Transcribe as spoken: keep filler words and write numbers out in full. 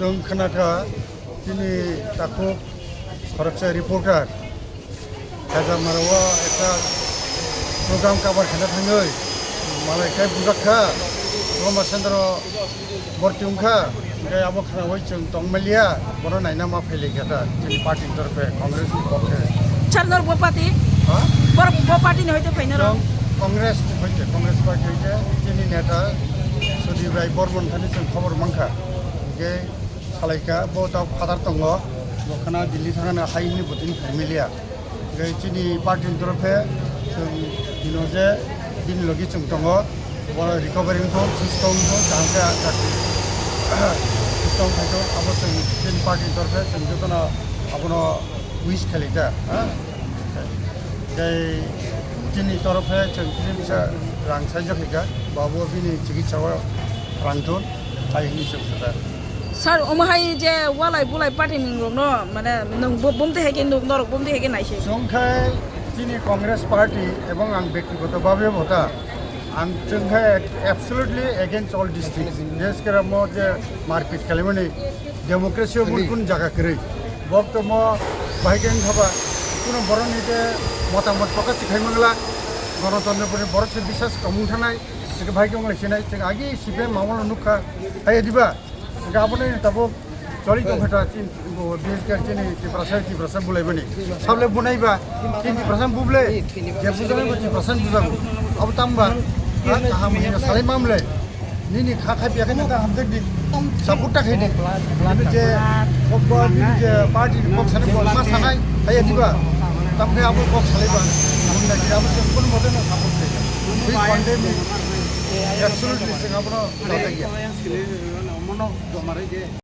Wng khna kha chini takhuk khoroksa reporter Khajamarao ekta program cover khaina thangwi malai khai bujak kha, Roma Chandra borti wng kha, hwnkhe abo khnaui chwng tongmaliya, bono naina ma phailai kha ta chini party ni torkhe, Congress ni pokhe. Sir, norok bo party? Ha? Borok bo party ni hoite phaina rok? Chwng Congress ni hoite, Congress party hoite chini neta Sudip Rai Bormon thani chwng khobor mankha. Hwnkhe salaikha, bo ta phatar tongo, bo khana Delhi thangna hai hwnwi bo tini phaimiliya. Hwnkhe chini party ni torokhe chwng bino je bini logi chwng tongo, bo recovery wngthok, susto wngthok, kaham khe susto wngthok, abo chwng chini party ni torokhe chwng jotono abono wish khailai ta, ha? Tei chini torokhe chwng kisa rang saijak kha, bo bini chikitsa o rang thun. Hai hwnwi se bwsajak. Sir, omo hai je walai bulai party ni rokno, mane, nwng bo-, bumtwi hai khe, nwng norok bumtwi hai khe naising. Chwng khe chini Congress party ebong ang bektigoto bhabe bo ta, ang chwng khe absolutely against all these things. Bises khe mo je marpit khaimani, democracy o bun kun jaga kwrwi. Bok to mo bahai khe wngkha ba, kuno borok ni je motamot prokash khai mangla, Ganatantro ni borok se bisas tongmung thanai, se bahai khe wng lai sinai, chwng agi C P M amolo nukha, hai diba? Hingke abono tabuk choli tongkha ta chin, bo, bises khe chini Tiprasa, Tiprasa bulaimani. Sable bunaiba, chin Tiprasa buble, je bujago, Tiprasa bujago. Abo tangba, ha, kaham hino salai mamle. Nini kha khai piya khe ta hamjak di. Support ta khai di. Nini je, kok bo, nini je party ni kok sanai, kok ma sanai, hai diba? Tam khe abo kok salaiba. Bunda di, abo se kun mote na support khai. Wi condemn ni. Absolutely, se abono. Mono joma rai de.